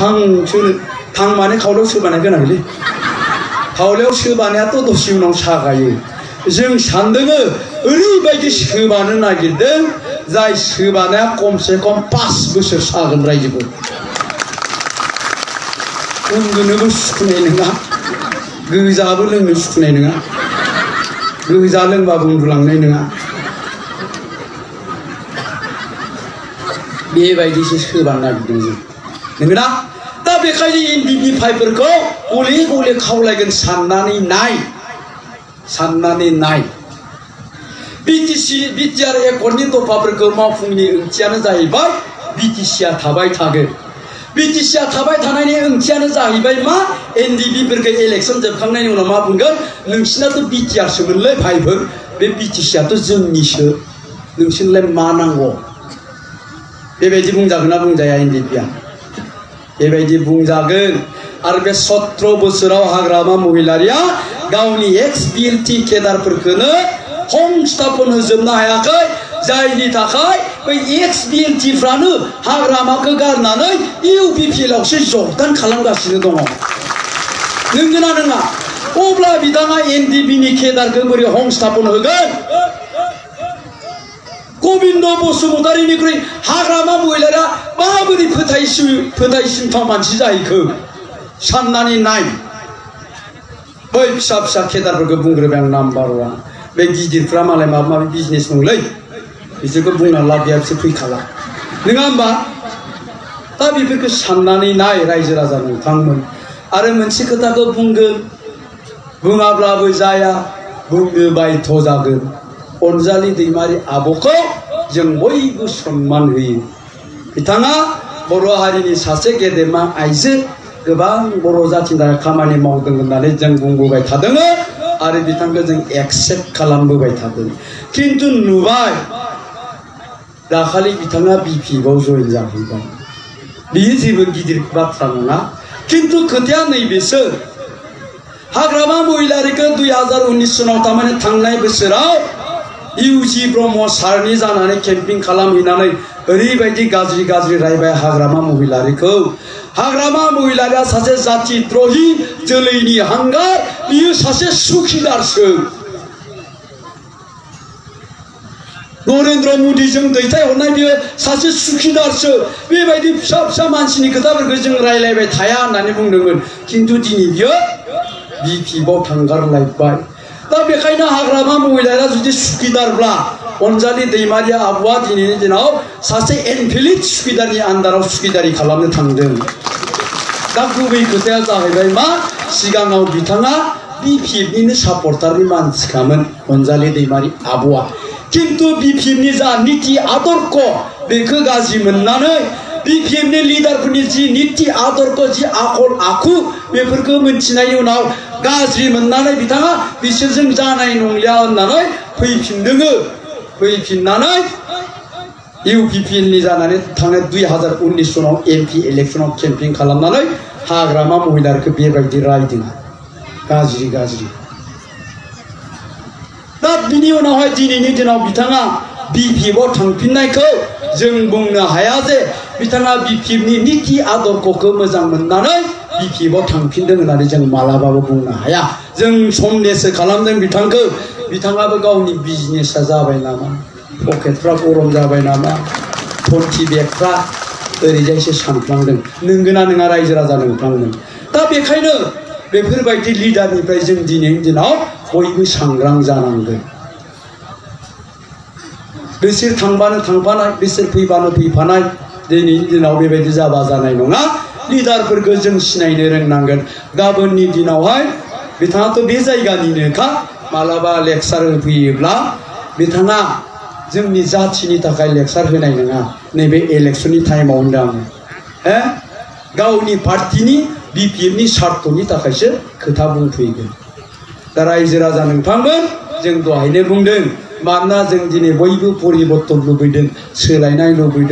थां माने खावलायाव सोबानाय गोनांलै खावलायाव सोबानायाथ' दसे उनाव सागायो जों सान्दोङो ओरैबायदि सोबानो नागिरदों जाय सोबानाया खमसे खम 5 बोसोर सागोन रायजोखौ उन्दुनोबो सुखुनाय नङा गोजाबो लोंनो सुखुनाय नङा गोजा लोंबाबो उन्दुलांनाय नङा बेबायदिसो सोबानो नागिरदों जों नंगौना दा बेखायनो NDP-5फोरखौ गले गले खावलायगोन साननानै नाय BTR एकर्डनि दफाफोरखौ मावफुंनि ओंथियानो जाहैबाय BTCआ थाबाय थागोन BTCआ थाबाय थानायनि ओंथियानो जाहैबाय मा NDP-फोरखौ इलेक्सन जोबखांनायनि उनाव मा बुंगोन नोंसिनाथ' BTRसोमोनलै भाइफोर बे BTCआथ' जोंनिसो नोंसिनलाय मा नांगौ बेबायदि बुंजागोन ना बुंजाया NDP-आ बेबायदि बुंजागोन आरो बे 17 बोसोराव हाग्रामा महिलारिया गावनि XBLT केदारफोरखौनो संस्थापन होजोबनो हायाखै जायनि थाखाय बै XBLTफ्रानो हाग्रामाखौ गारनानै UPPLआवसो जगदान खालामगासिनो दङ नंगौना नङा अब्ला बिथाङा NDP-नि केदारखौ बोरै संस्थापन होगोन गबिन्द बसुमतारीनिख्रुइ हाग्रामा महिलारिया माबोरै फोथायसिनथाव मानसि जाहैखो साननानै नाय बै फिसा फिसा केदारफोरखौ बुंग्रोबाय आं नाम्बार 1 बे गिदिरफ्रा मालाय माबा माबि बिजनेस दंलै बिसोरखौ बुंना लाब गैया बिसोर फैखाला नङा होमबा दा बेफोरखौ साननानै नाय रायजो राजा नोंथांमोन आरो मोनसे खोथाखौ बुंगोन बुङाब्लाबो जाया बुंनो बायध' जागोन अनजालि दैमारि आब'खौ जों बयबो सन्मान होयो बिथाङा बर' हारिनि सासे गेदेमा आइजो गोबां बर' जाथिनि थाखाय खामानि मावदों होननानै जों बुंबोबाय थादों आरो बिथांखौ जों एक्सेप्ट खालामबोबाय थादों किन्तु नुबाय दाखालि बिथाङा BPFआव जइन जाहैबाय बियो जेबो गिदिर बाथ्रा नङा किन्तु खोथाया नैबेसो हाग्रामा महिलारिखौ 2019 सनाव थारमाने थांनाय बोसोराव UG ब्रह्म सारनि जानानै केम्पिं खालामहैनानै ओरैबायदि गाज्रि रायबाय हाग्रामा महिलारिखौ हाग्रामा महिलारिया सासे जाति द्रही जोलैनि हांगार बियो सासे सुखिदारसो नरेन्द्र मदिजों दैथायहरनाय बियो सासे सुखिदारसो बेबायदि फिसा फिसा मानसिनि खोथाफोरखौ जों रायलायबाय थाया होननानै बुंदोंमोन किन्तु दिनै बियो BPFआव थांगारलायबाय दा बेखायनो हाग्रामा महिलारिया जुदि सुखिदारब्ला अनजालि दैमारि आब'आ दिनैनि दिनाव सासे एनफिलिट सुखिदारनि आन्दाराव सुखिदारि खालामनो थांदों दा गुबै खोथाया जाहैबाय मा सिगाङाव बिथाङा BPFनिनो सापर्टारनि मानसिखामोन अनजालि दैमारि आब'आ किन्तु BPFनि जा नीति आदर्श बेखौ गाज्रि मोननानै BPFनि लिडारफोरनि जि नीति आदर्श जि आखल आखु बेफोरखौ मोनथिनायनि उनाव गाज्रि मोननानै बिथाङा बिसोरजों जानाय नंलिया होननानै फैफिननानै UPPLनि जानानै थांनाय 2019 सनाव MP इलेक्शनाव केम्पिं खालामनानै हाग्रामा महिलारिखौ बेबायदि रायदों गाज्रि दा बिनि उनावहाय दिनैनि दिनाव बिथाङा BPFआव थांफिननायखौ जों बुंनो हाया जे बिथाङा BPFनि नीति आदर्शखौ मोजां मोननानै BPFआव थांफिनदों होननानै जों मालाबाबो बुंनो हाया जों सन्देहसो खालामदों बिथाङाबो गावनि बिजनेसा जाबाय नामा पकेटफ्रा गरम जाबाय नामा टन्टि बेगफ्रा ओरैजायसो सानफ्लांदों नंगौना नङा रायजो राजा नोंथांमोन दा बेखायनो बेफोरबायदि लिडारनिफ्राय जों दिनैनि दिनाव बयबो सांग्रां जानांगोन बिसोर थांबानो थांफानाय बिसोर फैबानो फैफानाय दिनैनि दिनाव बेबायदि जाबा जानाय नङा लिडारफोरखौ जों सिनायनो रोंनांगोन गाबोननि दिनावहाय बिथाङाथ' बे जायगानिनोखा मालाबा लेक्सार होफैयोब्ला बिथाङा जोंनि जाथिनि थाखाय लेक्सार होनाय नङा नैबे इलेक्शननि टाइमाव होनदों आङो गावनि पार्टिनि BPFनि स्वार्थनि थाखायसो खोथा बुंफैगोन दा रायजो राजा नोंथांमोन जों दहायनो बुंदों मानोना जों दिनै बयबो परिबर्तन लुबैदों सोलायनाय लुबैदों